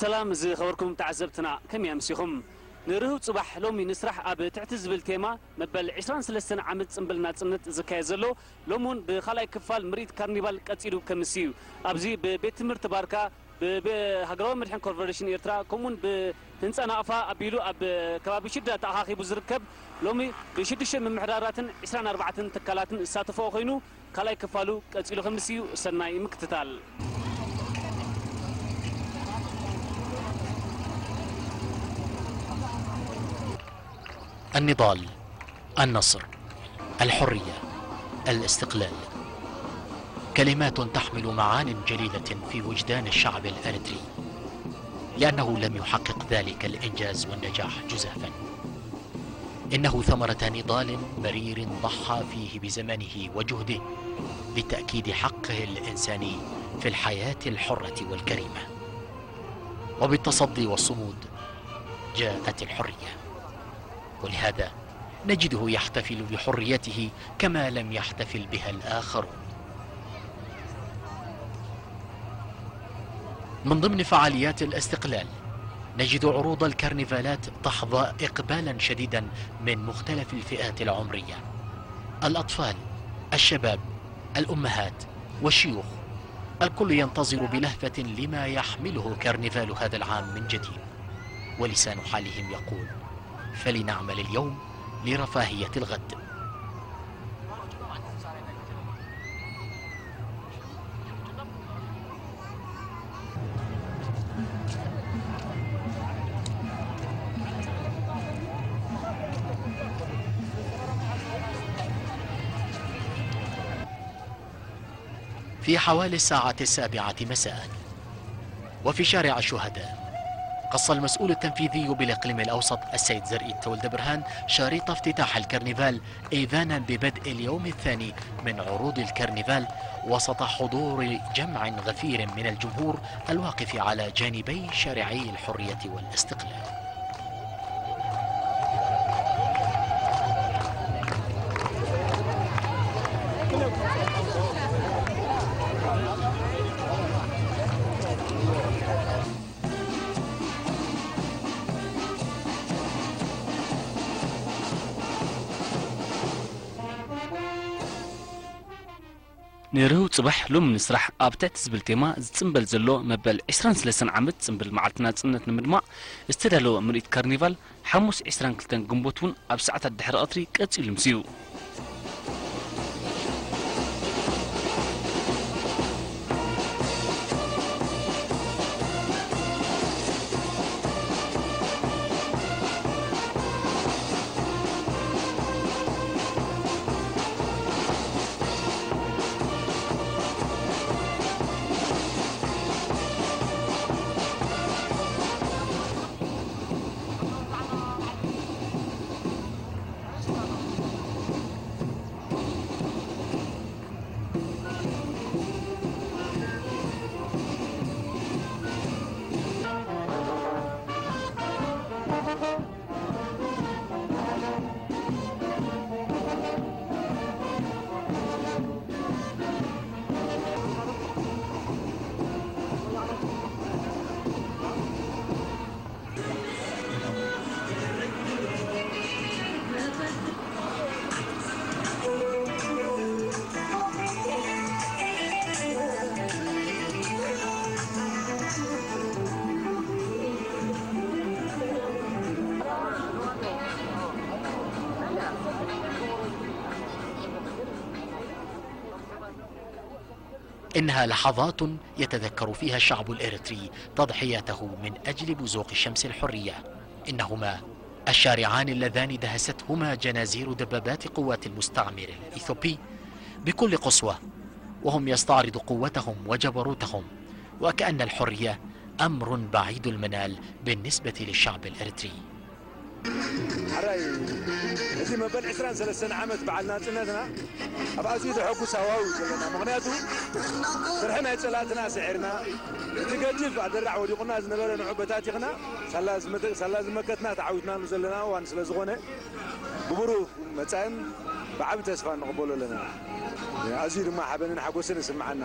ሰላም ዝኸበርኩም ተዓዘብትና፣ ከመይ ኣምሲኹም? ንርህው ጽባሕ ሎሚ ንስራሕ ኣብ ትሕቲ ዝብል ቴማ፣ መበል ዕስራን ሰለስተን ዓመት ጽምብል ናጽነት ዝካየድ ዘሎ፣ ሎሚ እውን ብኻልኣይ ክፋል ምርኢት ካርኒቫል ቀጺሉ ከምሲ እዩ። ኣብዚ ብቤት ትምህርቲ ባርካ፣ ብሃገራዊ መድሕን ኮርፖሬሽን ኤርትራ፣ ከምኡውን ብህንጻ ናቕፋ ኣቢሉ ኣብ ከባቢ ሽዳ ተኣኻኺቡ ዝርከብ፣ ሎሚ ብሽዱሽተ ምምሕዳራትን ዕስራን ኣርባዕተን ትካላትን ዝሳተፈኦ ኮይኑ፣ ካልኣይ ክፋሉ ቀጺሉ ከምሲ እዩ። ሰናይ ምክትታል። النضال، النصر، الحرية، الاستقلال، كلمات تحمل معان جليلة في وجدان الشعب الإريتري، لأنه لم يحقق ذلك الإنجاز والنجاح جزافا. إنه ثمرة نضال مرير ضحى فيه بزمنه وجهده لتأكيد حقه الإنساني في الحياة الحرة والكريمة. وبالتصدي والصمود جاءت الحرية، ولهذا نجده يحتفل بحريته كما لم يحتفل بها الآخرون. من ضمن فعاليات الاستقلال نجد عروض الكرنفالات تحظى إقبالا شديدا من مختلف الفئات العمرية، الأطفال، الشباب، الأمهات، والشيوخ، الكل ينتظر بلهفة لما يحمله كرنفال هذا العام من جديد، ولسان حالهم يقول: فلنعمل اليوم لرفاهية الغد. في حوالي الساعة السابعة مساء، وفي شارع الشهداء، قص المسؤول التنفيذي بالإقليم الأوسط السيد زرقي تولد برهان شريط افتتاح الكرنفال، إيذانا ببدء اليوم الثاني من عروض الكرنفال، وسط حضور جمع غفير من الجمهور الواقف على جانبي شارعي الحرية والاستقلال. ንርህው ጽባሕ ሎም ንስራሕ ኣብ ትሕቲ ዝብል ቴማ ዝጽምበል ዘሎ መበል ዕስራን ሰለስተን ዓመት ጽምብል መዓልቲ ናጽነት ንምድማቕ ዝተዳለወ ምርኢት ካርኒቫል ሓሙስ ዕስራን ክልተን ግንቦት እውን ኣብ ሰዓታት ድሕሪ ቀትሪ ቀጺሉ ምሲዩ። إنها لحظات يتذكر فيها الشعب الإريتري تضحياته من أجل بزوق شمس الحرية. إنهما الشارعان اللذان دهستهما جنازير دبابات قوات المستعمر الإثيوبي بكل قسوة، وهم يستعرض قوتهم وجبروتهم، وكأن الحرية أمر بعيد المنال بالنسبة للشعب الإريتري. ሕራይ፣ እዚ መበል ዕስራን ሰለስተን ዓመት በዓል ናጽነትና ኣብ ኣዝዩ ዘሐጉስ ሃዋህው እዩ ዘለና። ምኽንያቱ፣ ፍርሒ ናይ ጸላእትና ስዒርና፣ እቲ ገጅፍ ኣደራዕ ወዲቑና ዝነበረ ንዑ በታቲኽና፣ ሳላ ዝመተ-፣ ሳላ ዝመከትና ተዓዊትናሉ ዘለና እዋን ስለ ዝኾነ፣ ብብሩህ መጻእን ብዓቢ ተስፋ ንቕበሎ ኣለና። ኣዝዩ ድማ ሓበንን ሓጎስን ይስምዓና።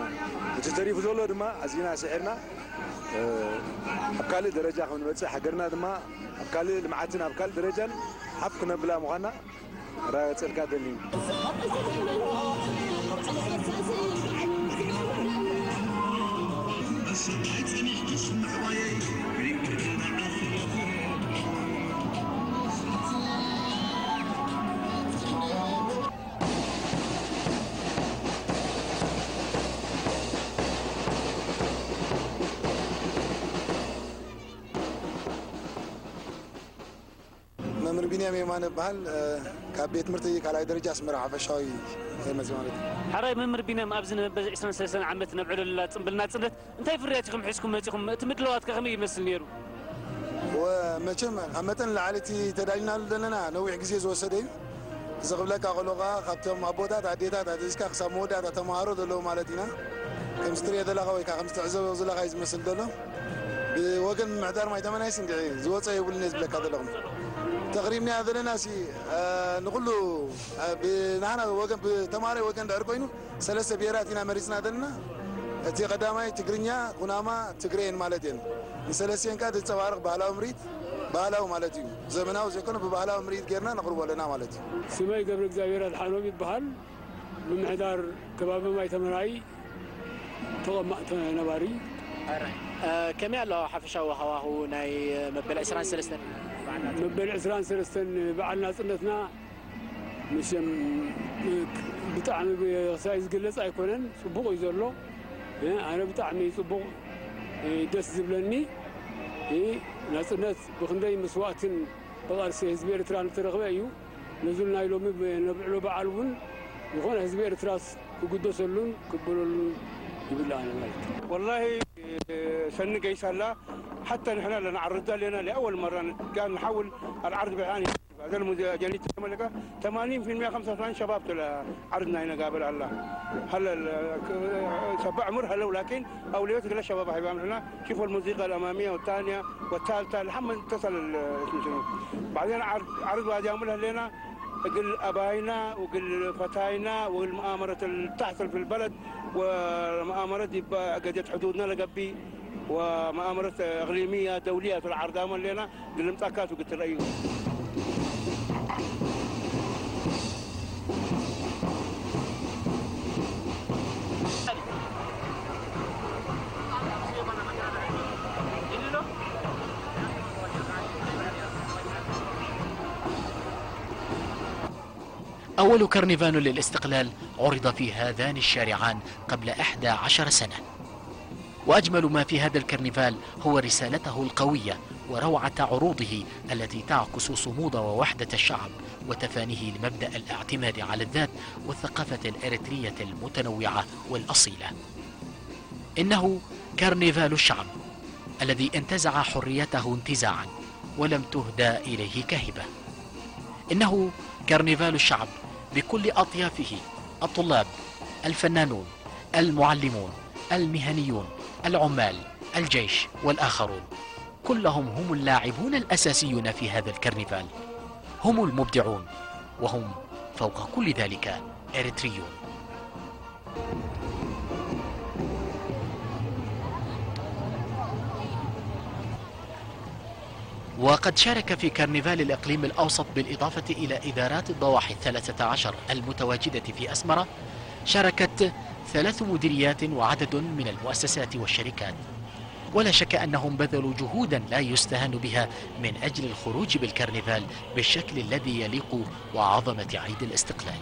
እቲ ተሪፉ ዘሎ ድማ ኣዚና ስዒርና፣ እ፣ ኣብ ካልእ ደረጃ ከም ንበጽሕ፣ ሃገርና ድማ ኣብ ካልእ ልምዓትን ኣብ ካልእ ደረጃን ሓፍ ክነብላ ምዃና ኣረጋግጸልካ ደሊ። መምህር ቢንያም የማነ እበሃል። እ፣ ካብ ቤት ትምህርቲ ካልኣይ ደረጃ ኣስመራ ሓፈሻዊ እየ መፂእ ማለት እዩ። ሕራይ መምህር ቢንያም፣ ኣብዚ ንመበል ዕስራን ሰለስተን ዓመት ነብዕሎ ዘለና ጽምብል ናጽነት እንታይ ፍርያት ኢኹም ሒዝኩም መጺኹም? እቲ ምድላዋት ከ ከመይ ይመስል ነይሩ? ወ-፣ መቸም ካብ መጠን ንላዕሊ እቲ ተዳሊናሉ ዘለና ነዊሕ ግዜ ዝወሰደ እዩ። እዚ ክብለካ ከሎ ከኣ ካብቶም ኣቦታት ኣዴታት ኣቲዝካ ክሳብ መወዳእታ ተማሃሮ ዘለዉ ማለት ኢና። ከምዚ ትሪኦ ዘለኻ ወይ ከዓ ከምዚ ትዕዘቦ ዘለኻ እዩ ዝመስል ዘሎ። ብወገን ምምሕዳር ማይ ተመናይስ እንድዒ ዝወፀ የብሉን እየ ዝብለካ ዘለኹ። ተቕሪብናዮ ዘለና ሲ፣ እ፣ ንኹሉ፣ እ፣ ብናህና ወገን፣ ብተማሃራይ ወገን ድሕር ኮይኑ ሰለስተ ብሄራት ኢና መሪፅና ዘለና። እቲ ቀዳማይ ትግርኛ፣ ኩናማ፣ ትግሬን ማለት እየን። ንሰለስቲኤን ከኣ ዘንጸባርቕ ባህላዊ ምርኢት፣ ባህላዊ ማለት እዩ። ዘመናዊ ዘይኮነ ብባህላዊ ምርኢት ጌርና ነቕርቦ ኣለና ማለት እዩ። ስመይ ገብረ እግዚኣብሔር ኣድሓኖም ይበሃል። ምምሕዳር ከባቢ ማይ ተመራይ ተቐማጥ ነባሪ። እ፣ ከመይ ኣሎ ሓፈሻዊ ሃዋሁ ናይ መበል ዕስራን ሰለስተን በዓል ናጽነት? መበል ዕስራን ሰለስተን በዓል ናጽነትና መቸም፣ እ፣ ብጣዕሚ ብ-፣ ክሳይ ዝግለጽ ኣይኮነን፣ ጽቡቕ እዩ ዘሎ። እ፣ ኣነ ብጣዕሚ ጽቡቕ፣ እ፣ ደስ ዝብለኒ። እ፣ ናጽነት ብኽንደይ መስዋእትን ብቓልሲ ህዝቢ ኤርትራ ዝተረኽበ እዩ። ነዚ ናይ ሎሚ ብ-፣ ነብዕሎ በዓል እውን ዝኾነ ህዝቢ ኤርትራስ ክግደሰሉን ክበለሉን ይብል ኣነ ማለት እዩ። والله ሰኒ ገይሳ ኣላ። حتى ንሕና ለናዓርዳ ኣለና لأول مرة كان نحاول العرض بعين هذا المجانين تملكة ثمانين في المية خمسة وثمانين شباب تلا عرضنا هنا قابل الله. هلا ال-، ك-، سبع عمر هلا، ولكن أولويات كل الشباب هيبقى هنا. شوفوا الموسيقى الأمامية والثانية والثالثة لحد ما تصل ال-، اسمه شنو. بعدين عرض، عرض واحد يعملها لنا قل أباينا وقل فتاينا والمؤامرة اللي تحصل في البلد، ومؤامرة دي بقى قضية حدودنا لقبي، ومؤامرة إقليمية دولية في العرض عمل لنا. ግልምጣካቱ ክትርእዩ። أول كرنفال للاستقلال عرض في هذان الشارعان قبل إحدى عشر سنة. وأجمل ما في هذا الكرنفال هو رسالته القوية وروعة عروضه التي تعكس صمود ووحدة الشعب وتفانيه لمبدأ الاعتماد على الذات والثقافة الإريترية المتنوعة والأصيلة. إنه كرنفال الشعب الذي انتزع حريته انتزاعا ولم تهدى إليه كهبة. إنه كرنفال الشعب بكل أطيافه، الطلاب، الفنانون، المعلمون، المهنيون، العمال، الجيش والآخرون، كلهم هم اللاعبون الأساسيون في هذا الكرنفال، هم المبدعون، وهم فوق كل ذلك إريتريون. وقد شارك في كرنفال الإقليم الأوسط بالإضافة إلى إدارات الضواحي الثلاثة عشر المتواجدة في أسمرة، شاركت ثلاث مديريات وعدد من المؤسسات والشركات. ولا شك أنهم بذلوا جهودا لا يستهان بها من أجل الخروج بالكرنفال بالشكل الذي يليق وعظمة عيد الاستقلال.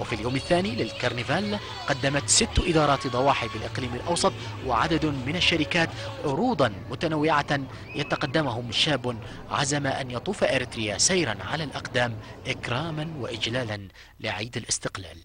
وفي اليوم الثاني للكرنفال، قدمت ست إدارات ضواحي بالإقليم الأوسط وعدد من الشركات عروضا متنوعة يتقدمهم شاب عزم أن يطوف إريتريا سيرا على الأقدام إكراما وإجلالا لعيد الاستقلال.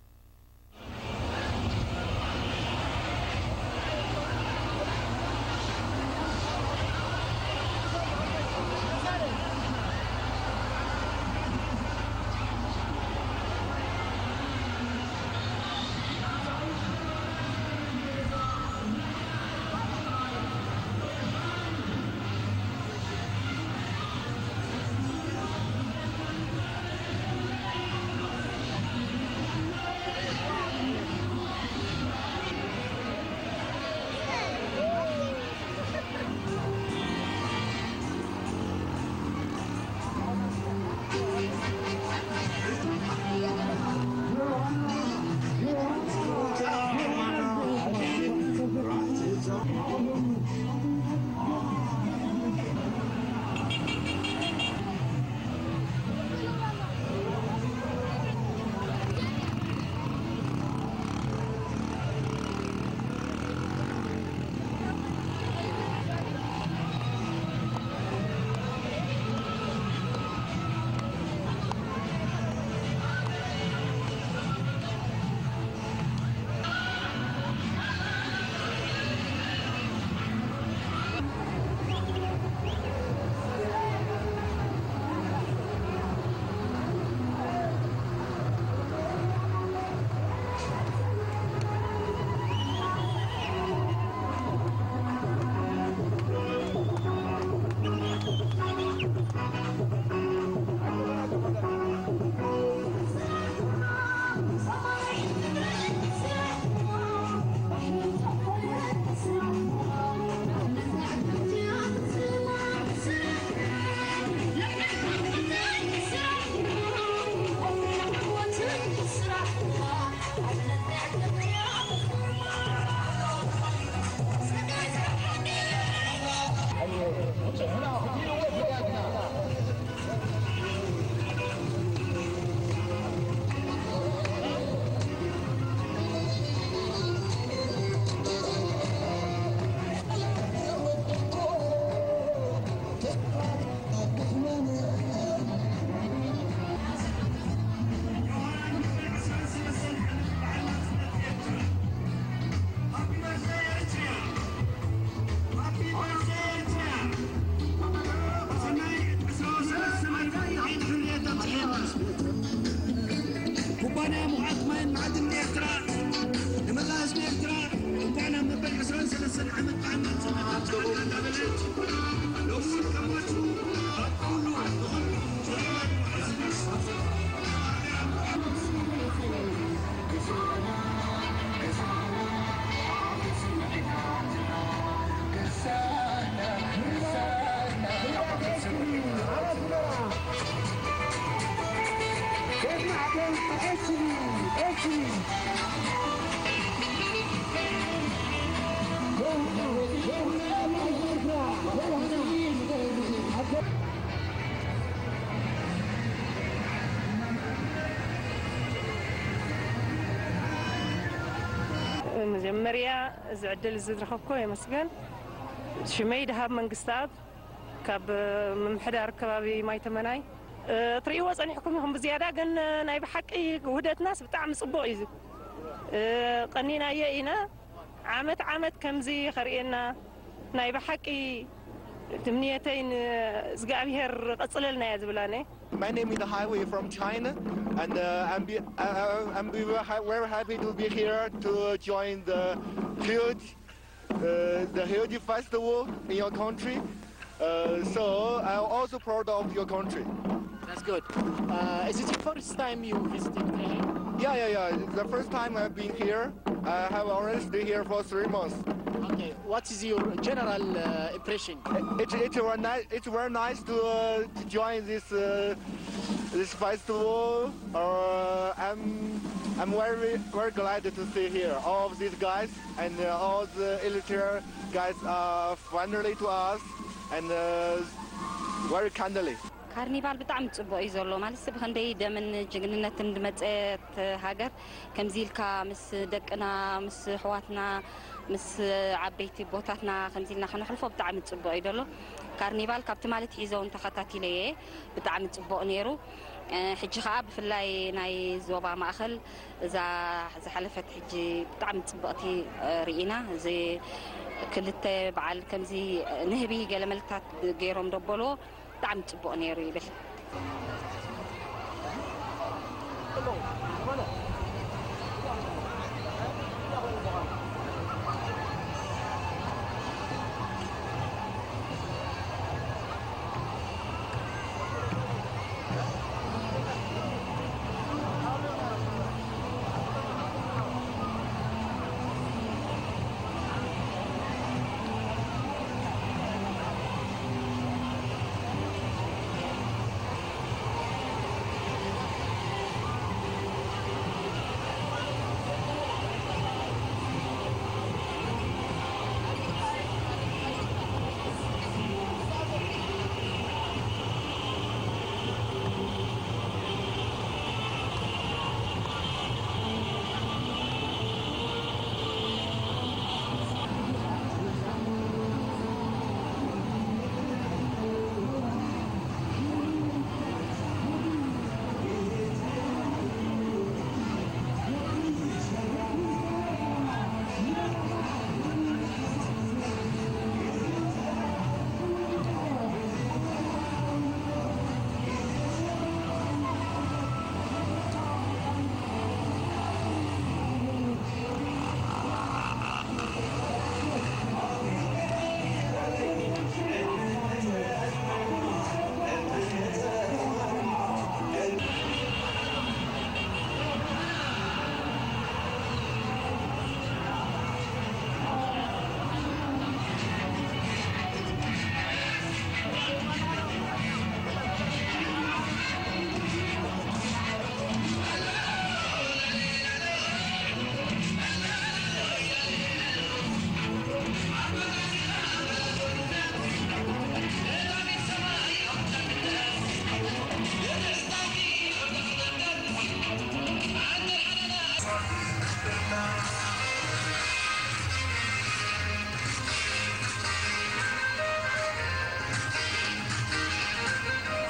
ኩባንያ ሙቐት ማይን ማዕድን ኤርትራ ንመላእ ህዝቢ ኤርትራ እንኳዕ ናብ መበል ዕስራን ሰለስተን ዓመት በዓል ናጽነት ኣብጽሓና እንዳበለት፣ ሎሚ እውን ከማችሁ ኣብ ኩሉ ንኹሉ መጀመርያ እዚ ዕድል እዚ ዝረኸብኩ የመስገን። ሽመይ ደሃብ መንግስተኣብ፣ ካብ ምምሕዳር ከባቢ ማይ ተመናይ። እ፣ ትርእይዎ ጸኒሕኩም ኢኹም። ብዝያዳ ግን ናይ ብሓቂ ውህደትናስ ብጣዕሚ ጽቡቕ እዩ። እ፣ ቀኒናዮ ኢና። ዓመት ዓመት ከምዚ ኸርእየና ናይ ብሓቂ ትምንየተይ ንእዝጋብሄር ቀጽለልና እያ ዝብላነ። My name is Haihui from China, and uh, I'm, be, uh, I'm be very ha- very happy to be here to join the huge, uh, the huge festival in your country. Uh, so I'm also proud of your country. That's good. Uh, is it your first time you visited Asia? Yeah, yeah, yeah. It's the first time I've been here. I have already stayed here for three months. Okay. What is your general uh, impression? It, it's very nice. It's very nice to, uh, to join this uh, this festival. Uh, I'm I'm very very glad to see here all of these guys and uh, all the Eritrean guys are friendly to us and uh, very kindly. ካርኒቫል ብጣዕሚ ጽቡቕ እዩ ዘሎ። ማለት፣ ብኸንደይ ደምን ጅግንነትን ዝመጸት ሃገር፣ ከምዚ ኢልካ ምስ ደቅና፣ ምስ ኣሕዋትና፣ ምስ ዓበይቲ ኣቦታትና ከምዚ ኢልና ከነሕልፎ ብጣዕሚ ጽቡቕ እዩ ዘሎ። ካርኒቫል ካብ ትማሊ ኣትሒዘ እውን ተኸታቲለየ፣ ብጣዕሚ ጽቡቕ ነይሩ። እ፣ ሕጂ ኸኣ ብፍላይ ናይ ዞባ ማእከል እዛ ዝሓለፈት ሕጂ ብጣዕሚ ጽብቕቲ፣ እ፣ ርኢና። እዚ ክልተ በዓል ከምዚ ንህቢ ገለ መልክታት ገይሮም ደበልዎ። ብጣዕሚ ጽቡቕ ነይሩ ይብል።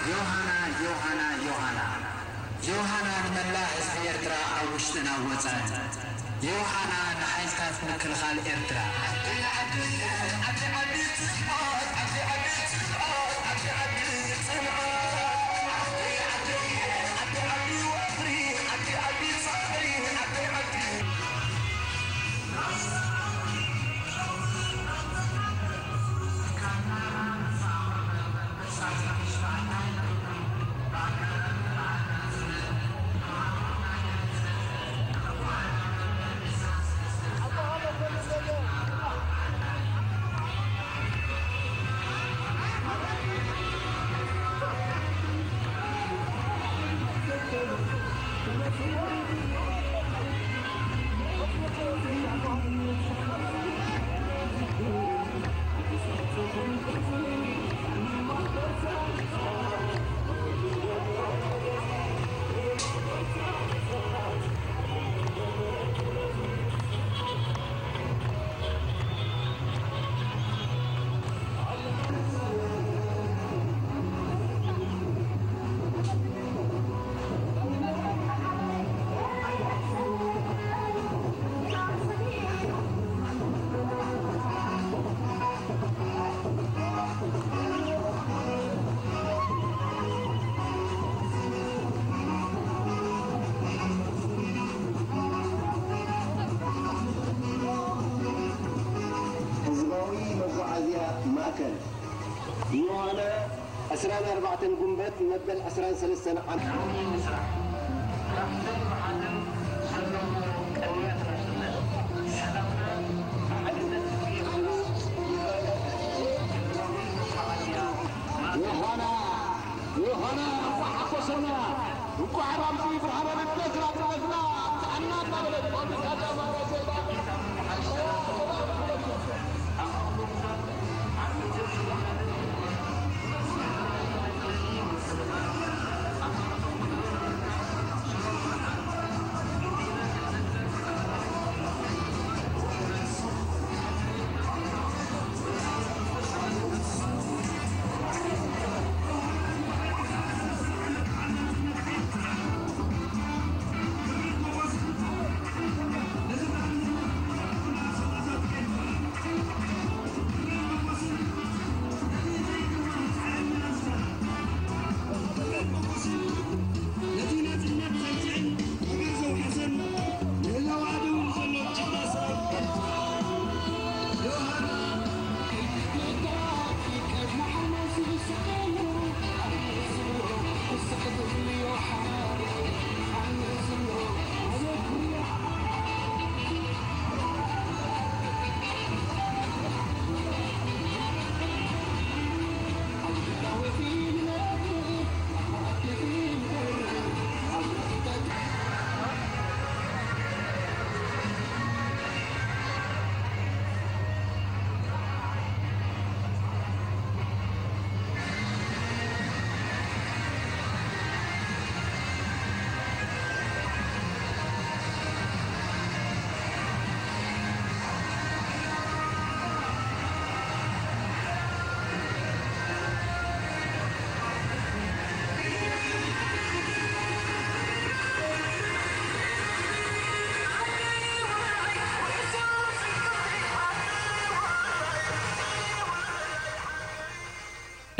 ዮሃና፣ ዮሃና፣ ዮሃና፣ ዮሃና ንመላእ ህዝቢ ኤርትራ ኣብ ውሽጥን ኣብ ወጻእን። ዮሃና ንሓይልታት ምክልኻል ኤርትራ። ህዝባዊ መጓዓዝያ ማእከል ዮሃና ዕስራን ኣርባዕተን ጉንበት መበል ዕስራን ሰለስተን ዓመት። ዮሃና፣ ዮሃና፣ እንኳዕ ሓጎሰና፣ እንኳዕ ኣብዚ ብርሃነ ልደትና ትረፍና፣ ጥዕና እናበለት፣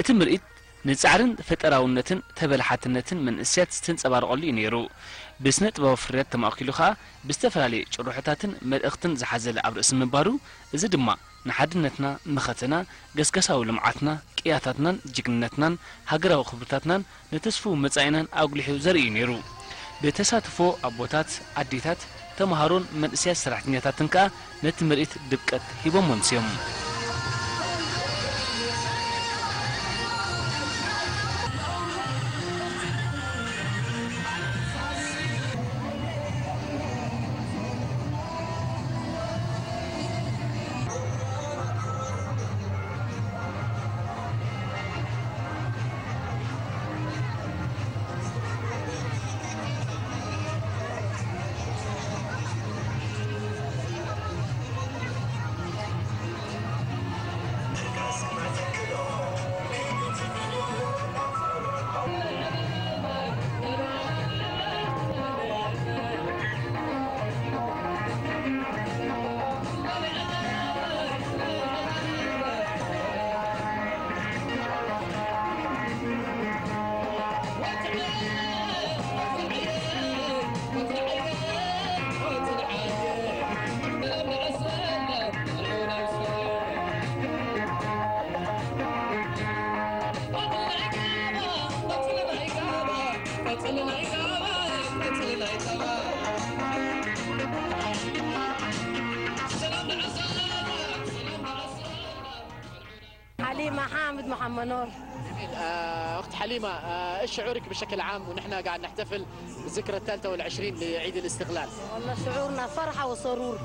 እቲ ምርኢት ንጻዕርን ፈጠራውነትን ተበላሓትነትን መንእሰያት ዝተንጸባረቐሉ እዩ ነይሩ። ብስነ ጥበባዊ ፍርያት ተማእኪሉ ኸኣ ብዝተፈላለየ ጭርሖታትን መልእኽትን ዝሓዘለ ኣብ ርእሲ ምንባሩ፣ እዚ ድማ ንሓድነትና መኸተና፣ ገስጋሳዊ ልምዓትና፣ ቅያታትናን ጅግንነትናን፣ ሃገራዊ ክብርታትናን ንተስፍው መጻኢናን ኣጉሊሑ ዘርኢ እዩ ነይሩ። ብተሳትፎ ኣቦታት፣ ኣዴታት፣ ተምሃሮን መንእሰያት ሰራሕተኛታትን ከኣ ነቲ ምርኢት ድምቀት ሂቦሞ ኣምስዮም። حليمة حامد محمد نور. جميل. آه، أخت حليمة، آه، إيش شعورك بشكل عام ونحن قاعد نحتفل بالذكرى الثالثة والعشرين لعيد الاستقلال؟ والله شعورنا فرحة وسرور.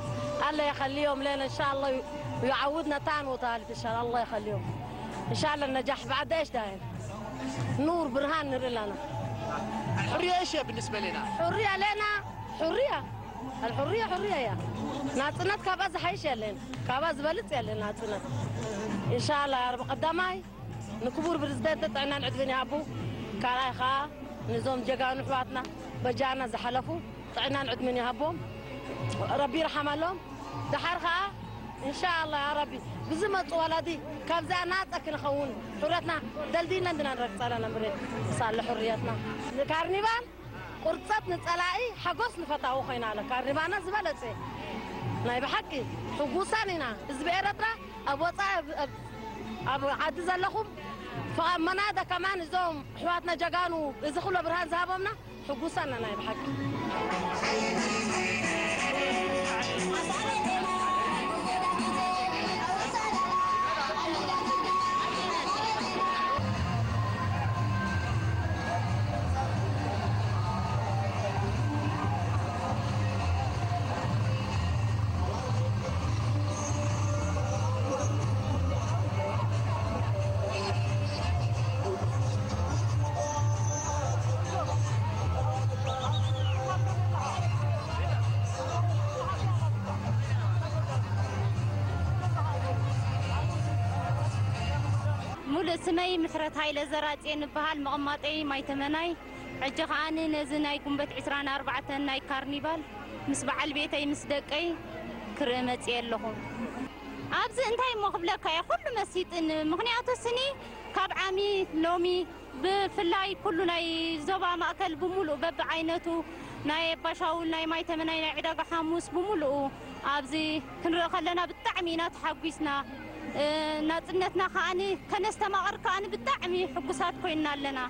الله يخليهم لنا إن شاء الله، ويعودنا تاني وتالت إن شاء الله. الله يخليهم. إن شاء الله النجاح بعد إيش دايم. نور برهان نري لنا. الحرية إيش هي بالنسبة لنا؟ حرية لنا، حرية. الحرية حرية يا. ናጽነት ካብኣ ዝሓይሽ የለን፣ ካብኣ ዝበልጽ የለን ናጽነት። ኢንሻላህ ያ ረቢ። ቀዳማይ ንክቡር ፕሬዝደንት ጥዕናን ዕድመን ይሃቡ። ካልኣይ ኸኣ ንዞም ጀጋኑ ኣሕዋትና በጃና ዝሓለፉ ጥዕናን ዕድመን ይሃቦም፣ ረቢ ይርሓመሎም። ደሓር ኸኣ ኢንሻላህ ያ ረቢ ብዝመጽእ ወላዲ ካብዚኣ ናጸ ክንኸውን፣ ሕርየትና ደልዲልና እንድና ንረግጽ ዘለና መሬት ሳለ ሕርየትና። ንካርኒቫል ቁርጸት ንጸላኢ ሓጎስ ንፈታዊ ኮይና ኣለ። ካርኒቫልና ዝበለጸ ናይ ብሓቂ ሕጉሳን ኢና። ህዝቢ ኤረትራ ኣብ ወጻኢ ኣብ- ኣብ- ኣብ ዓዲ ዘለኹም ፍቓድ መናደ ከማን እዞም ኣሕዋትና ጀጋኑ እዚ ኩሎ ብርሃን ዝሃቦምና ሕጉሳን ኢና ናይ ብሓቂ። ሙሉእ ስመይ ምሕረት ሃይለ ዘራጽየን እበሃል፣ መቐማጠይ ማይተመናይ። ሕጂ ከኣ ነዚ ናይ ጉንበት ዕስራን ኣርባዕተን ናይ ካርኒቫል ምስ በዓል ቤተይ ምስ ደቀይ ክርኢ መጽየ ኣለኹ። ኣብዚ እንታይ እሞ ክብለካ እየ፣ ኩሉ መሲጥኒ። ምኽንያቱ ስኒ ካብ ዓሚ ሎሚ ብፍላይ ኩሉ ናይ ዞባ ማእከል ብምሉእ በብዓይነቱ ናይ ኣባሻውል ናይ ማይተመናይ ናይ ዕዳጋ ሓሙስ ብምሉኡ ኣብዚ ክንርኢ ከለና ብጣዕሚ ኢና ተሓጒስና። ናጽነትና ከኣ ከነስተማቕር ከኣ ብጣዕሚ ሕጉሳት ኮይንና ኣለና።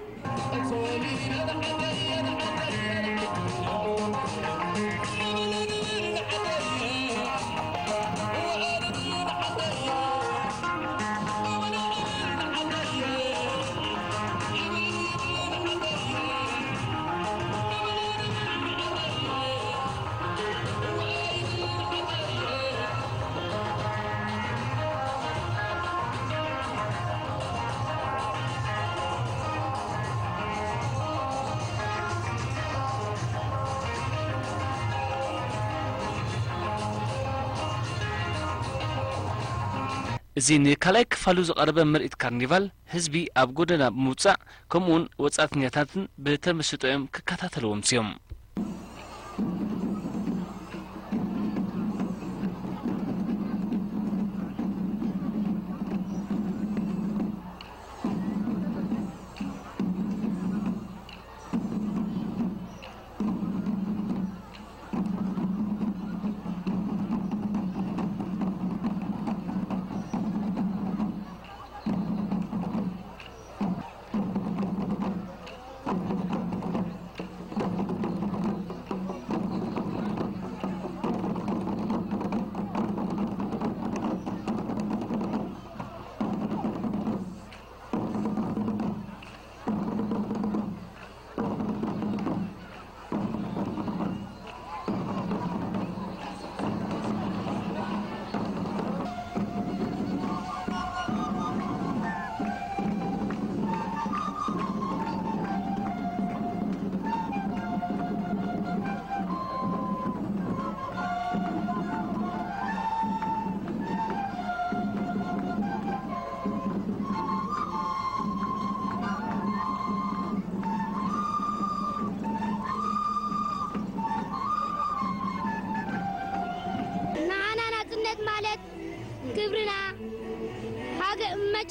እዚ ንካልኣይ ክፋሉ ዝቐረበ ምርኢት ካርኒቫል፣ ህዝቢ ኣብ ጎደና ብምውጻእ፣ ከምኡውን ወጻእተኛታትን ብተመስጦ እዮም ክከታተልዎ ኣምስዮም።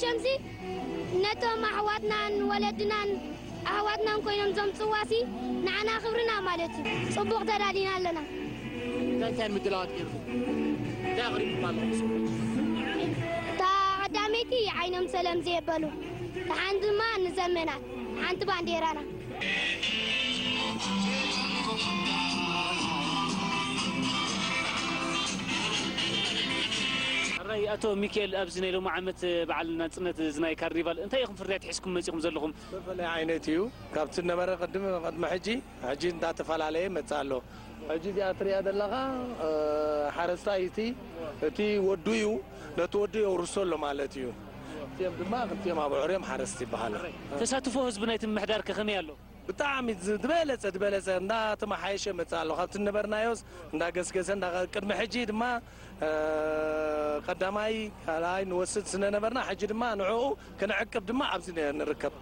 ቸምዚ ነቶም ኣሕዋትናን ወለድናን ኣሕዋትናን ኮይኖም ዘምጽዋሲ ንዓና ክብርና ማለት እዩ። ጽቡቕ ተዳሊና ኣለና። እንታይ እንታይ ምድላዋት ገይርኩም? እንታይ ኣቕሪብኩም ኣለኹም? እታ ቀዳመይቲ ዓይኖም ሰለም ዘየበሉ፣ ደሓን ድማ ንዘመናት ሓንቲ ባንዴራና። ሕራይ ኣቶ ሚካኤል፣ ኣብዚ ናይ ሎሚ ዓመት በዓል ናጽነት፣ እዚ ናይ ካርኒቫል እንታይ ኢኹም ፍርያት ሒዝኩም መጺኹም ዘለኹም? ዝተፈላለየ ዓይነት እዩ። ካብቲ ነበረ ቅድሚ፣ ቅድሚ ሕጂ፣ ሕጂ እንዳተፈላለየ መጽእ ኣሎ። ሕጂ እዚኣ ትሪኣ ዘለኻ፣ እ፣ ሓረስታይ እቲ፣ እቲ ወዱ እዩ። ነቲ ወዱ የውርሶ ኣሎ ማለት እዩ። እቲኦም ድማ ክልቲኦም ኣብዑር እዮም ሓረስቲ ይበሃሉ። ተሳትፎ ህዝቢ ናይቲ ምምሕዳር ከ ከመይ ኣሎ? ብጣዕሚ ዝ-፣ ዝበለጸ፣ ዝበለጸ እንዳተመሓየሸ መጽእ ኣሎ። ካብቲ ነበርናዮስ እንዳገስገሰ፣ እንዳ-፣ ቅድሚ ሕጂ ድማ፣ እ፣ ቀዳማይ፣ ካልኣይ ንወስድ ስለ ነበርና፣ ሕጂ ድማ ንዕኡ ክንዕቅብ ድማ ኣብዚ ን-፣ ንርከብ።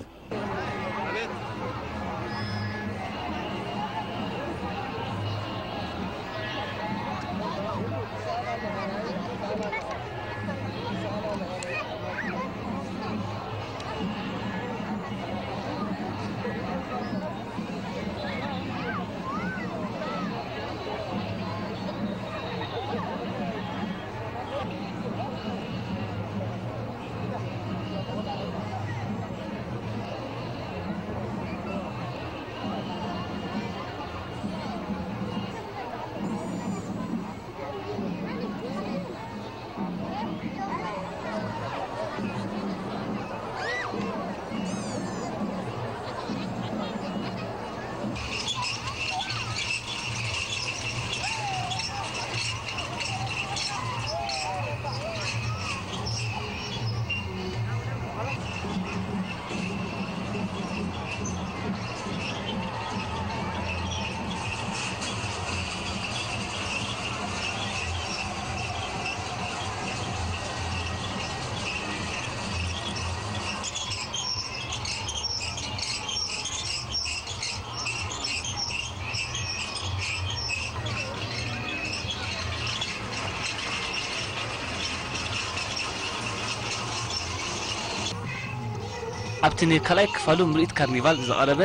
ኣብቲ ንካልኣይ ክፋሉ ምርኢት ካርኒቫል ዝቐረበ፣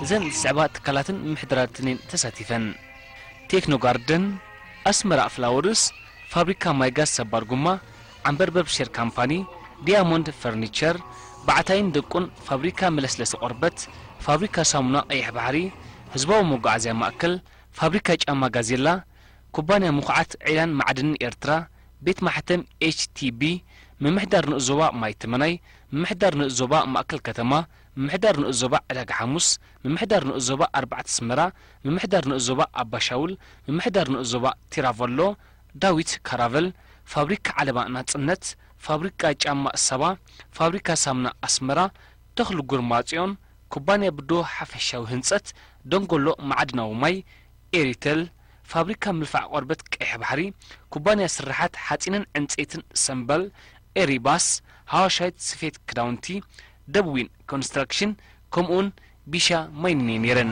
እዘን ዝስዕባ ትካላትን ምምሕዳራትን እየን ተሳቲፈን። ቴክኖ ጋርደን፣ ኣስመራ ፍላወርስ፣ ፋብሪካ ማይ ጋዝ ሰባር ጉማ፣ ዓምበርበብ ሼር ካምፓኒ፣ ዲያሞንድ ፈርኒቸር፣ ባዕታይን ደቁን፣ ፋብሪካ መለስለሲ ቆርበት፣ ፋብሪካ ሳሙና ቀይሕ ባሕሪ፣ ህዝባዊ መጓዓዝያ ማእከል፣ ፋብሪካ ጫማ ጋዜላ፣ ኩባንያ ምኹዓት ዒላን ማዕድንን ኤርትራ፣ ቤት ማሕተም ኤች ቲ ቢ፣ ምምሕዳር ንኡስ ዞባ ማይ ተመናይ፣ ምምሕዳር ንኡስ ዞባ ማእከል ከተማ፣ ምምሕዳር ንኡስ ዞባ ዕዳጋ ሓሙስ፣ ምምሕዳር ንኡስ ዞባ ኣርባዕተ ኣስመራ፣ ምምሕዳር ንኡስ ዞባ ኣባሻውል፣ ምምሕዳር ንኡስ ዞባ ቲራቨሎ፣ ዳዊት ካራቨል፣ ፋብሪካ ዓለባ ናጽነት፣ ፋብሪካ ጫማ ሳባ፣ ፋብሪካ ሳሙና ኣስመራ፣ ተኽሉ ጉርማጽዮን፣ ኩባንያ ብዶ ሓፈሻዊ ህንጸት፣ ደንጎሎ ማዕድናዊ ማይ፣ ኤሪተል፣ ፋብሪካ ምልፋዕ ቆርበት ቀይሕ ባሕሪ፣ ኩባንያ ስርሓት ሓጺንን ዕንጸይትን ሰምበል፣ ኤሪባስ፣ ሃዋሻይት ስፌት ክዳውንቲ፣ ደብዊን ኮንስትራክሽን፣ ከምኡውን ቢሻ ማይኒን እየን ነይረን።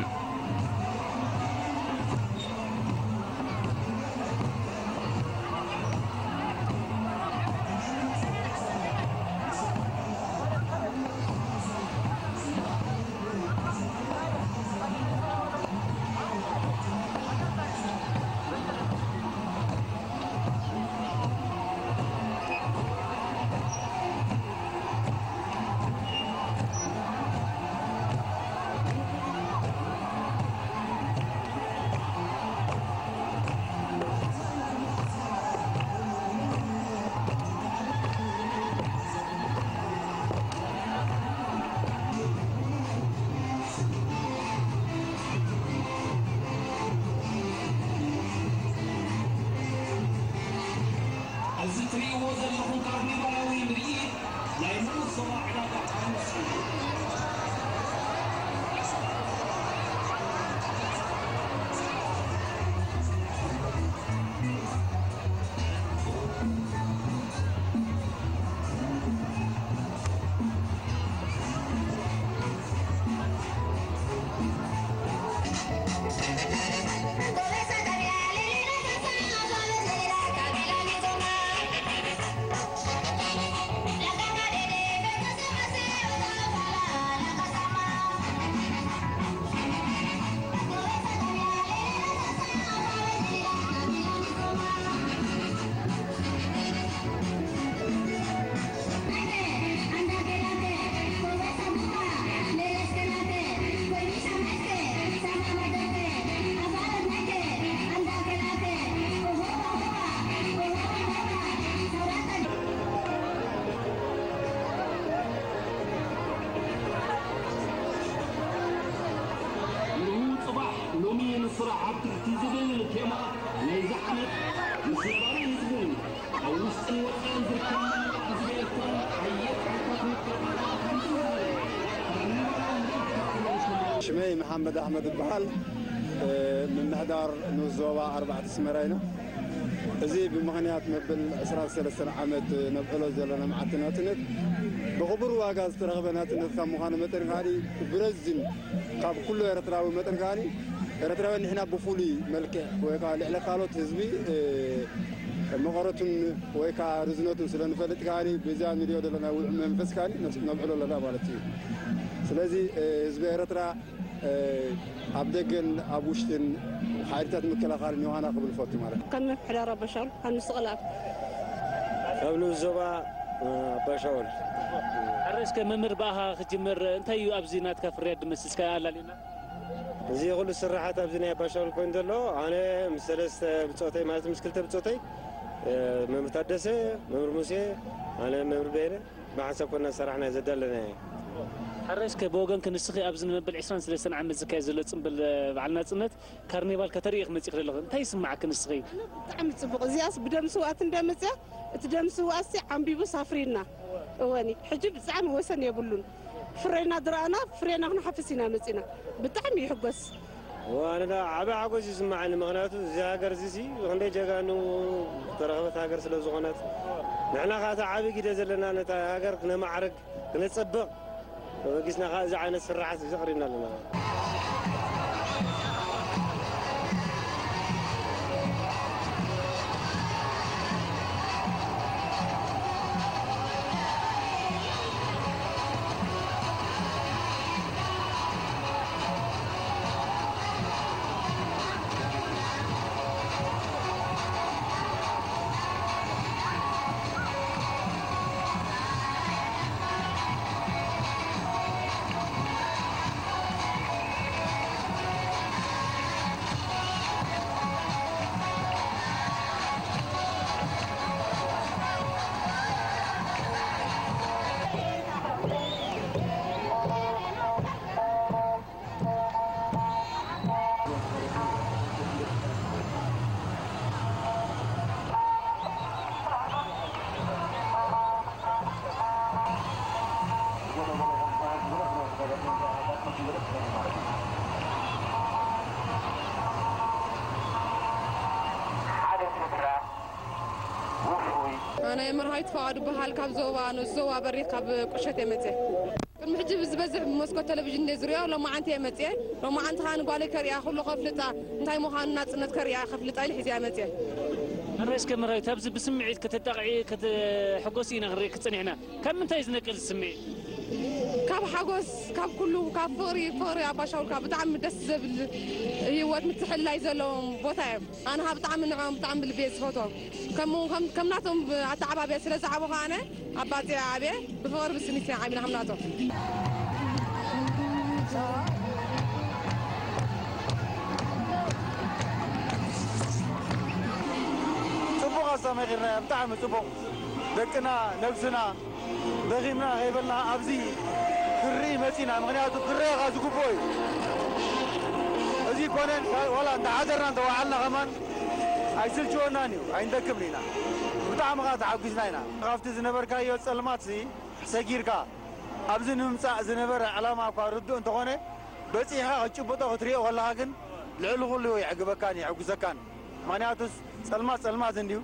ኣብ ትሕቲ ዝብል ቴማ ናይዚ ዓመት ምስ ነባሪ ህዝብን ኣብ ውሽጥን ወጻኢን ዝርከቡ መራሕቲ ህዝቢ ኤርትራን ሓያል ሓይልታት ምክልኻል ሽመይ መሓመድ ኣሕመድ ይበሃል። ምምሕዳር ንኡስ ዞባ ኣርባዕተ ኣስመራ ኢና። እዚ ብምኽንያት መበል ዕስራን ሰለስተን ዓመት ነብዕሎ ዘለና መዓልቲ ናጽነት ብኽቡር ዋጋ ዝተረኽበ ናጽነት ካብ ምዃኑ መጠን ከኣ ብረዚን ካብ ኩሉ ኤርትራዊ መጠን ከኣ ኤርትራውያን ንሕና ብፍሉይ መልክዕ ወይ ከኣ ልዕሊ ካልኦት ህዝቢ መቐረቱን ወይ ከኣ ርዝነቱን ስለ ንፈልጥ ከኣ ብዛ ንሪኦ ዘለና ውዕ መንፈስ ከኣ ነብዕሎ ኣለና ማለት እዩ። ስለዚ ህዝቢ ኤርትራ ኣብ ደገን ኣብ ውሽጥን ሓይልታት ምክልኻል ዮሃና ክብል ፈቱ ማለት እዩ። ከም ምምሕዳር ኣባሻውል ዮሃንስ ቅልኣብ። ካብ ንኡስ ዞባ ኣባሻውል። ሕራይ እስከ መምህር ብኣኻ ክጅምር፣ እንታይ እዩ ኣብዚ ናትካ ፍርያት ድምስስካ ኣላሊና? እዚ ኩሉ ስራሓት ኣብዚ ናይ ኣባሻውል ኮይኑ ዘሎ ኣነ ምስ ሰለስተ ብጾተይ ማለት ምስ ክልተ ብጾተይ መምህር ታደሰ፣ መምህር ሙሴ፣ ኣነ መምህር በየነ ብሓንሳብ ኮና ዝሰራሕና ዘዳለና። ሕራይ እስከ ብወገንኪ ንስኺ ኣብዚ ንመበል ዕስራን ሰለስተን ዓመት ዝካየድ ዘሎ ጽምብል በዓል ናጽነት ካርኒቫል ከተርኢ ክመጽእ ክደለኹ እንታይ ይስምዓኪ ንስኺ? ብጣዕሚ ጽቡቕ። እዚኣስ ብደም ስውኣት እንደመጽያ እቲ ደም ስውኣትሲ ዓንቢቡ ሳፍሪና። እወኒ ሕጂ ብጣዕሚ ወሰን የብሉን። ፍሬና ዝረኣና ፍሬና ክንሓፍስ ኢና መጺና። ብጣዕሚ ይሕጎስ። ዋንና ዓቢ ሓጎስ ይስምዓኒ። ምኽንያቱ እዚ ሃገር እዚ ሲ ክንደይ ጀጋኑ ዝተረኸበት ሃገር ስለ ዝኾነት ንሕና ከዓ እቲ ዓቢ ግደ ዘለና ነታ ሃገር ክነማዕርግ ክነጸብቕ ተበጊስና ከዓ እዚ ዓይነት ስራሓት እዚ ቐሪብና ኣለና። ኣነ መርሃዊት ፍቓዱ በሃል ካብ ዞባ ንኡስ ዞባ በሪኽ ካብ ቁሸት እየ መፅየ። ቅድሚ ሕጂ ብዝበዝሕ ብመስኮት ቴሌቪዥን እንደ ዝሪኦ ሎማዓንቲ እየ መፅየ። ሎማዓንቲ ከዓ ንጓለይ ከሪኣ ኩሉ ከፍልጣ እንታይ ምዃኑ ናፅነት ከሪኣ ከፍልጣ ኢለ ሒዘያ መፅየ። ሕራይ እስከ መርሃዊት ኣብዚ ብስምዒት ከተጣቕዒ ከተሕጎሲ ኢና ክንርኢ ክፀኒሕና። ካብ ምንታይ እዩ ዝነቅል ስምዒት? ካብ ሓጎስ፣ ካብ ኩሉ፣ ካብ ፍቕሪ፣ ፍቕሪ ኣባሻውል ካብ ብጣዕሚ ደስ ዘብል ህይወት ምትሕልላይ ዘለዎም ቦታ እዮም። ኣነ ከዓ ብጣዕሚ ንዕኦም ብጣዕሚ ብልቢ እየ ዝፈትዎም። ከም ከም ከም ናቶም ኣተዓባብያ ስለ ዝዓበኹ ኣነ ኣብ ባጽዕ ዓብየ ብፍቕሪ ብስኒት እየ ዓቢና ከም ናቶም። ጽቡቕ ኣስተማቒርናዮ፣ ብጣዕሚ ጽቡቕ። ደቅና፣ ነብስና ደኺምና ከይበልና ኣብዚ ክርኢ መጺና። ምኽንያቱ ክረኤኻ ዝግብኦ እዩ። እዚ ኮነን ዋላ እንተሓደርና እንተወዓልና ከማን ኣይስልችወናን እዩ፣ ኣይንደክምን ኢና። ብጣዕሚ ኸዓ ተሓጒስና ኢና። ካብቲ ዝነበርካዮ ጸልማትሲ ሰጊርካ ኣብዚ ንምምጻእ ዝነበረ ዕላማ እኳ ርዱእ እንተኾነ፣ በጺሕኻ ክትጭብጦ ክትሪኦ ከለኻ ግን ልዕሊ ኩሉ የዕግበካን የሐጉሰካን። ምኽንያቱስ ጸልማት ጸልማት እንድዩ።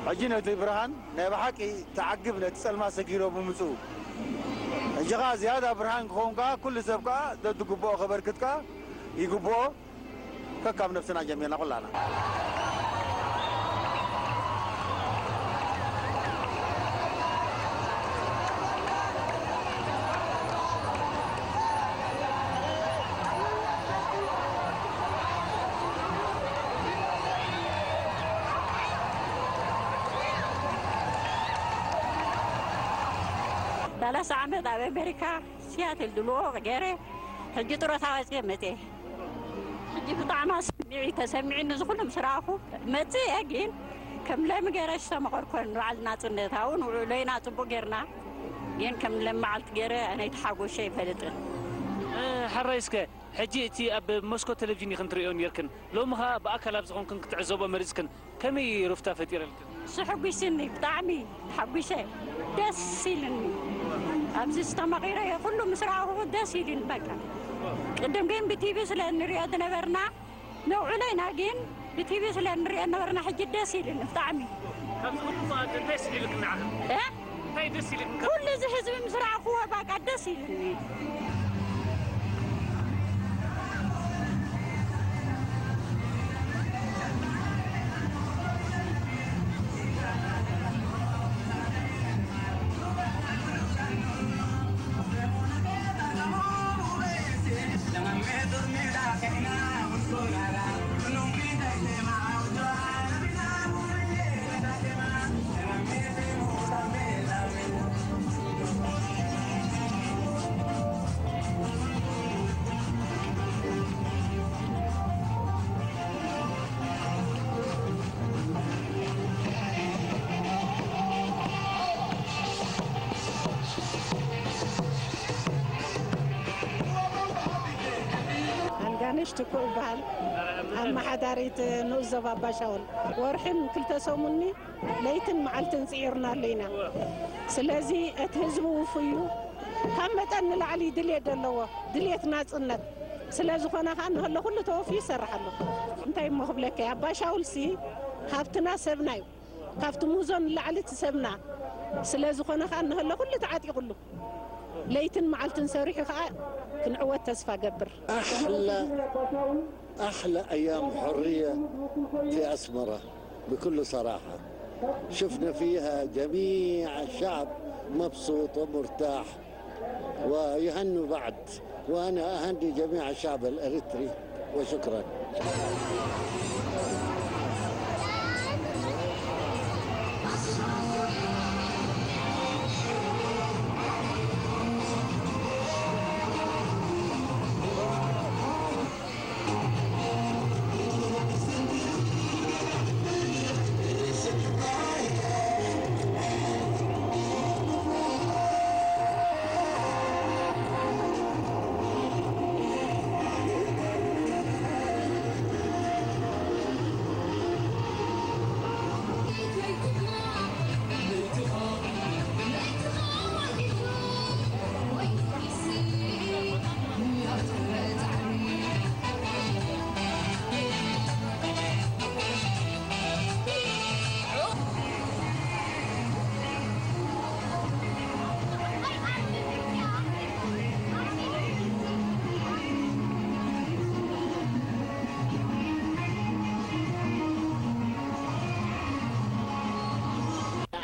ሕጂ ነቲ ብርሃን ናይ ብሓቂ ተዓግብ ነቲ ጸልማት ሰጊሮ ብምጽኡ። ሕጂ ኸኣ ዝያዳ ብርሃን ክኸውን ከኣ ኩሉ ሰብ ከኣ ዘትግብኦ ከበርክት ከኣ ይግብኦ። ከካብ ነብስና ጀሚርና ኩላና። ሰላሳ ዓመት ኣብ ኣሜሪካ ሲያትል ድልዎ ገይረ ሕጂ ጥሮታ ወፅየ መፅየ። ሕጂ ብጣዕሚ ስምዒት ተሰሚዕኒ እዚ ኩሉ ምስ ረኣኹ መፅየ ግን ከም ለሚ ገይረ ዝተመቐርኮን በዓል ናፅነት ኣብኡ ንውዕሎይና ፅቡቅ ገይርና ግን ከም ለሚ መዓልቲ ገይረ ናይ ተሓጎሸ ኣይፈልጥን። ሕራይ እስከ ሕጂ እቲ ኣብ መስኮት ቴሌቪዥን ኢኽን ትርእዮ ኔርክን፣ ሎሚ ኸኣ ብኣካል ኣብ ዝኾንክን ክትዕዘቦ መሪጽክን፣ ከመይ ሩፍታ ፈጢረልክን? ስሕጒስኒ፣ ብጣዕሚ ተሓጒሰ፣ ደስ ኢልኒ። ኣብዚ ዝተመቒረዮ ኩሉ ምስ ረኣኹ ደስ ኢልኒ በቃ። ቅድም ግን ብቲቪ ስለ እንሪኦ ዝነበርና፣ ነውዕሎ ኢና ግን ብቲቪ ስለ እንሪኦ ዝነበርና፣ ሕጂ ደስ ኢልኒ ብጣዕሚ። ካብዚ ኩሉ እንታይ ስዒልክን ንዓኽን? እ? እንታይ ደስ ኢልክን? ኩሉ እዚ ህዝቢ ምስ ረኣኽዎ በቃ ደስ ኢልኒ። ኣልጋነሽ ትኩእ እበሃል። ኣመሓዳሪት ንኡስ ዞባ ኣባሻውል። ወርሕን ክልተ ሰሙኒ ለይትን መዓልትን ጽዒርናሉ ኢና። ስለዚ እቲ ህዝቢ ውፉይ እዩ። ካብ መጠን ንላዕሊ ድልየት ዘለዎ፣ ድልየት ናጽነት ስለ ዝኾነ ከኣ እንከሎ ኩሉ ተወፊዩ ይሰርሕ ኣሎ። እንታይ እሞ ክብለካ፣ ኣባሻውልሲ ሃብትና ሰብና እዩ። ካብቲ ሙዞ ንላዕሊ እቲ ሰብና ስለ ዝኾነ ከኣ እንከሎ ኩሉ ተዓጢቑሉ። ለይትን መዓልትን ሰሪሑ ከኣ ክንዕወት ተስፋ ገብር። أحلى أحلى أيام حرية في أسمرة، بكل صراحة. شفنا فيها جميع الشعب مبسوط ومرتاح ويهنوا بعض، وأنا أهني جميع الشعب الإريتري، وشكرا.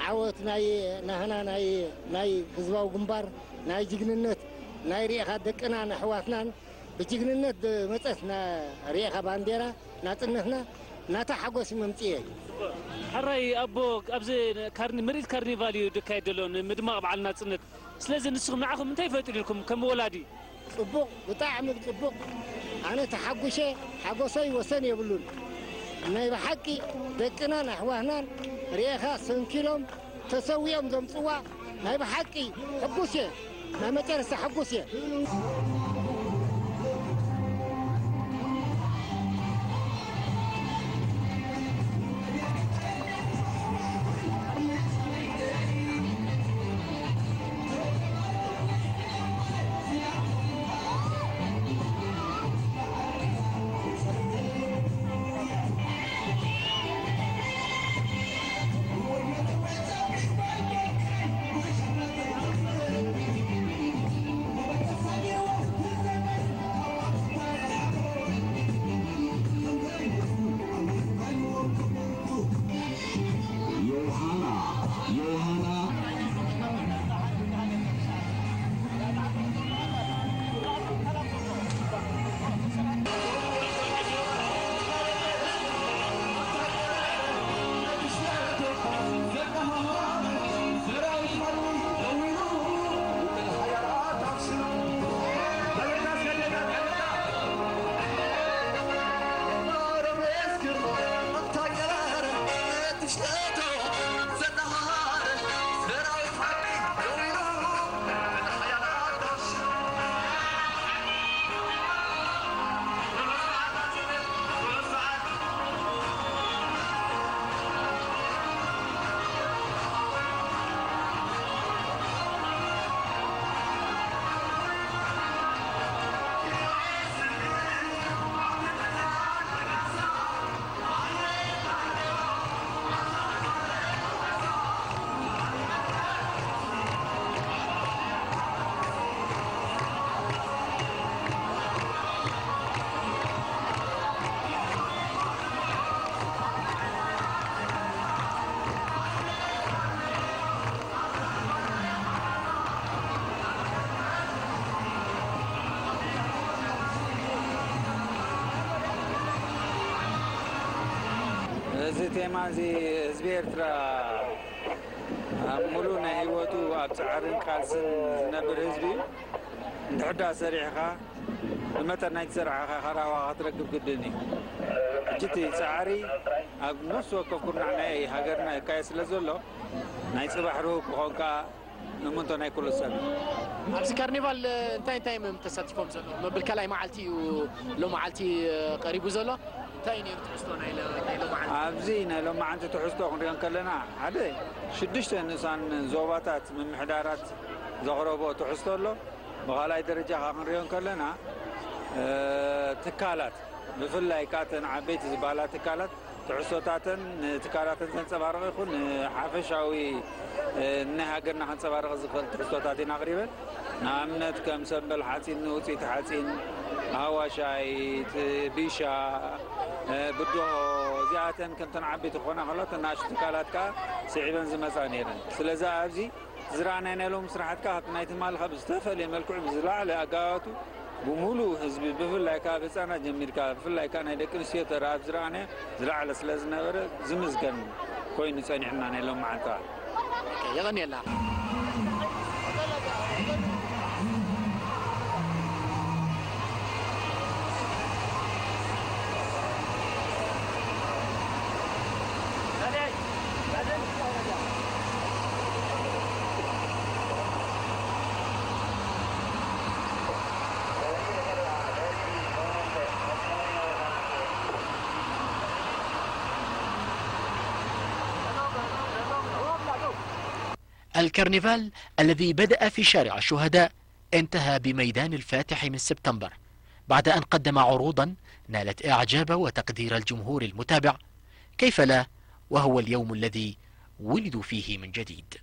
ዓወት ናይ ናህና ናይ ናይ ህዝባዊ ግንባር ናይ ጅግንነት ናይ ርኢኻ ደቅናን ኣሕዋትናን ብጅግንነት ዝመጸት ና-፣ ርኢኻ ባንዴራ ናጽነትና ናታ ሓጎስ መምጽኤ እዩ። ሕራይ ኣቦ፣ ኣብዚ ካርኒ-፣ ምርኢት ካርኒቫል እዩ ዝካየድ ዘሎ ንምድማቕ በዓል ናጽነት። ስለዚ ንስኹም ንዓኹም እንታይ ፈጢሩልኩም ከም ወላዲ? ጽቡቕ፣ ብጣዕሚ ጽቡቕ። ኣነ ተሓጒሸ፣ ሓጎሰይ ወሰን የብሉን። ናይ ብሓቂ ደቅናን ኣሕዋትናን ርኤኻ ሰንኪሎም ተሰዊኦም ዘምጽዋ ናይ ብሓቂ ሕጉስ እየ። ናይ መጨረስታ ሕጉስ እየ። እዚ ቴማ እዚ ህዝቢ ኤርትራ ኣብ ሙሉእ ናይ ህይወቱ ኣብ ጻዕርን ቃልስን ዝነብር ህዝቢ እዩ። እንድሕዳ ሰሪሕኻ ብመጠን ናይ ዝሰራሕኻ ኸራዋ ክትረክብ ግድን እዩ። ሕጂ እቲ ጻዕሪ ኣብ ነፍሲ ወከፍ ኩርናዕ ናይ ሃገርና ይካየድ ስለ ዘሎ ናይ ጽባሕ ርሁብ ክኾንካ እምንቶ ናይ ኩሉ ሰብ እዩ። ኣብዚ ካርኒቫል እንታይ እንታይ እዮም ተሳቲፎም ዘለዉ? መብል ካልኣይ መዓልቲ እዩ ሎ መዓልቲ ቀሪቡ ዘሎ። እንታይ እዩ ነይሩ ትሕዝቶ ናይ ሎ- ናይ ሎ መዓልቲ? ኣብዚ ናይ ሎማዓንቲ ትሕዝቶ ክንሪኦ ከለና ሓደ ሽዱሽተ ንኡሳን ዞባታት ምምሕዳራት ዘቕረቦ ትሕዝቶ ኣሎ። ብኻልኣይ ደረጃ ካ ክንሪኦ ከለና ትካላት ብፍላይ ከዓ ተን ዓበይቲ ዝበሃላ ትካላት ትሕዝቶታተን ንትካላተን ዘንፀባርቕ ይኹን ንሓፈሻዊ ናይ ሃገርና ከንፀባርቕ ዝኽእል ትሕዝቶታት ኢና ኣቕሪበን። ንኣብነት ከም ሰምበል ሓፂን፣ ውፅኢት ሓፂን፣ ሃዋሻይት፣ ቢሻ፣ ብድሆ እዚኣተን ከምተን ዓበይቲ ክኾና ከለዋ እተን ንኣሽቱ ትካላት ከዓ ስዒበን ዝመፃ ነይረን። ስለዚ ኣብዚ ዝረኣናዮ ናይ ሎሚ ስራሓት ከዓ ካብቲ ናይ ትማሊ ካብ ዝተፈልየ መልክዑ ብዝለዓለ ኣጋባባቱ ብሙሉእ ህዝቢ ብፍላይ ከዓ ብህፃናት ጀሚርካ ብፍላይ ከዓ ናይ ደቂ ኣንስትዮ ተራ ኣብ ዝረኣናዮ ዝለዓለ ስለ ዝነበረ ዝምዝገን ኮይኑ ፀኒሕና ናይ ሎሚ መዓልቲ ከዓ የቐንየልና። الكرنفال الذي بدأ في شارع الشهداء انتهى بميدان الفاتح من سبتمبر بعد أن قدم عروضا نالت إعجاب وتقدير الجمهور المتابع، كيف لا وهو اليوم الذي ولدوا فيه من جديد.